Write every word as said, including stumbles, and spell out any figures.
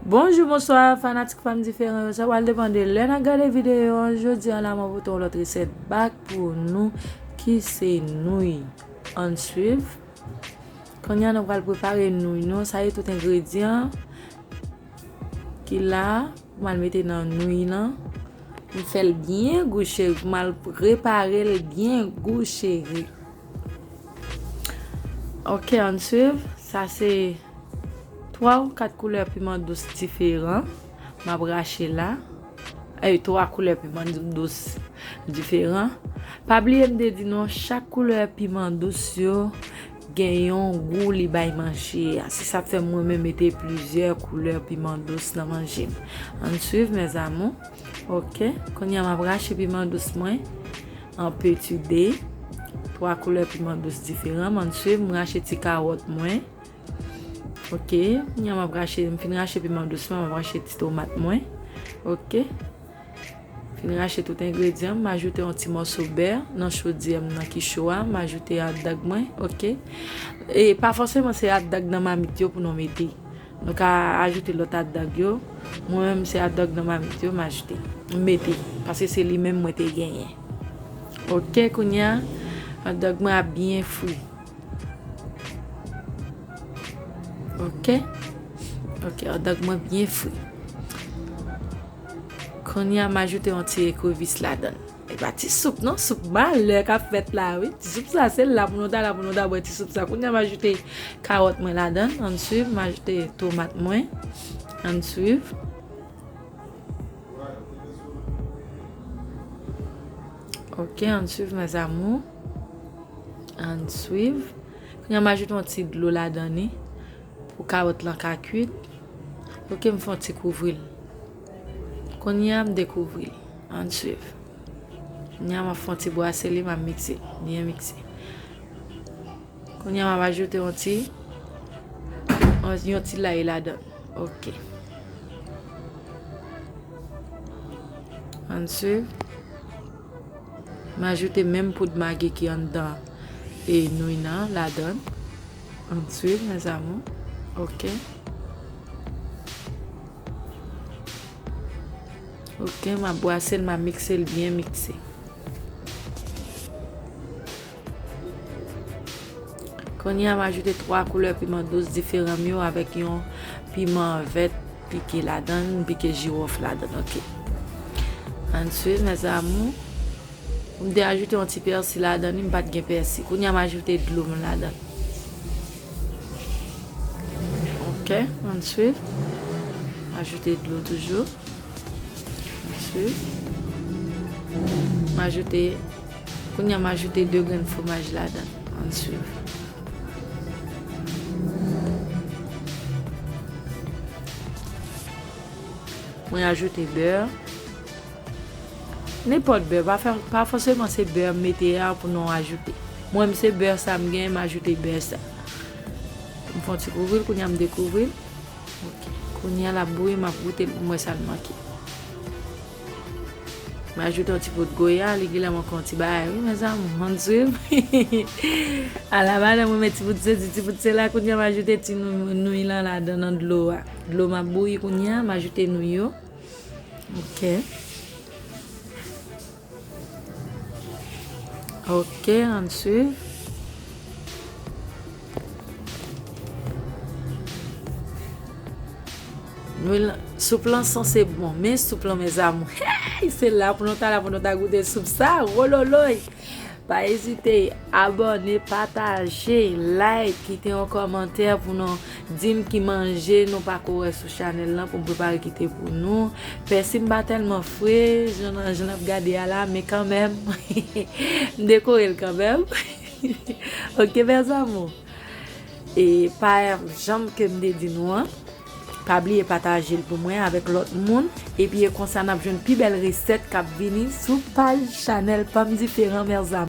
Bonjou, bonswa, fanatik Fanm Diferan yo. Sa pral depann de lè n ap gade videyo an. Jodi a la, mwen pote yon lòt resèt bak pou nou ki se nouy. Ann swiv. Kounye a, nou pral prepare nouy nou. Sa e tout engredyan ki la pou m al mete nan nouy lan. M fè l byen gou cheri, pou m al prepare l byen gou cheri. Ok, ann swiv. Sa se twa ou kat koulè piman dous diferan. M ap rache la. E twa koulè piman dous diferan. Pa bliye m te di nou, chak koulè piman dous yo gen yon gou li bay manje a. Se sa k fè m renmen mete plizyè koulè piman dous nan manje m. Ann swiv, mes amours. Ok, kounye a m ap rache piman dous mwen an peti de. Twa koulè piman dous diferan. Ann swiv, m rache ti kawòt mwen. Ok, kounye a m ap rache, m fin rache piman dous mwen, m ap rache ti tomat mwen. Ok. Fin rache tout engredyan, m ajoute yon ti mòso bè nan chodyè m nan ki cho a, m ajoute hot dog mwen, ok. E pa fòseman se hot dog nan mamit yo pou nou mete. Nou ka ajoute lòt hot dog yo. Mwen menm se hot dog nan mamit yo m ajoute. M mete, paske se li menm mwen te genyen. Ok, kounye a, hot dog mwen ap byen fri. Ok. Ok, hot dog mwen byen fri. Kounye a, m ajoute yon ti ekrevis ladan l. E pa ti soup non, soup malè k ap fèt la wi. Ti soup sa, se la pou nou ta la pou nou ta bwè ti soup sa. Kounye a, m ajoute kawòt mwen ladan l. Ann swiv, m ajoute tomat mwen. Ann swiv. Ok, ann swiv, mes amours. Ann swiv. Kounye a, m ajoute yon ti dlo ladan li pou kawòt lan ka kwit. Ok, m fè yon ti kouvri l. Kounye a, m dekouvri l. Ann swiv. Kounye a, m ap fè yon ti bwase li, m ap mikse l. Byen mikse. Kounye a, m ap ajoute yon ti, yon, yon ti lay ladan l. Ok. Ann swiv. M ajoute menm poud magi ki anndan e nouy nan ladan l. Ann swiv, mes amours. Ok. Ok, m ap bwase l, m ap mikse l byen mikse. Kounye a, m ajoute twa koulè piman dous diferan m yo avèk yon piman vèt pike ladan l, m pike jiwòf ladan l, ok. Ann swiv, mes amours. M te ajoute yon ti pèsi ladan li, m pa t gen pèsi. Kounye a, m ajoute dlo m ladan l. Ok, ann swiv. M ajoute dlo toujou. Ann swiv. M ajoute, kounye a, m ajoute de grenn fwomaj ladan l. Ann swiv. Mwen ajoute bè. Nenpòt bè, pa fè, pa fòseman se bè m mete a pou nou ajoute. Mwen menm se bè sa m genyen, m ajoute bè sa. M fè yon ti kouvri l, kounye a m dekouvri l. Ok. Kounye a l ap bouyi, m ap goute l pou m wè sa l manke. M ajoute yon ti poud goya, li genlè manke yon ti bagay wi, mes amours, ann swiv. Ala madanm mwen met ti poud sesi, ti poud sela, kounye a m ajoute ti nou-, nouy lan ladan nan dlo a. Dlo m ap bouyi kounye a, m ajoute nouy yo. Ok. Ok, ann swiv. Nouy lan, soup lan sanse bon, men soup lan, mes amours, hey, se la pou nou ta la pou nou ta goute soup sa, wololoy. Pa ezite, abòne, pataje, like, kite yon kòmantè pou nou di m ki manje nou pako wè sou chanèl lan pou m prepare kite pou nou. Pèsi m pa tèlman fre, jan, jan n ap gade a la, men kanmenm, m dekore l kanmenm. Ok, mes amours. E pa janm ke m te di nou an, pa bliye pataje l pou mwen avèk lòt moun. Epi e konsa n ap jwenn pi bèl resèt k ap vini sou paj chanèl Fanm Diferan, mes amours.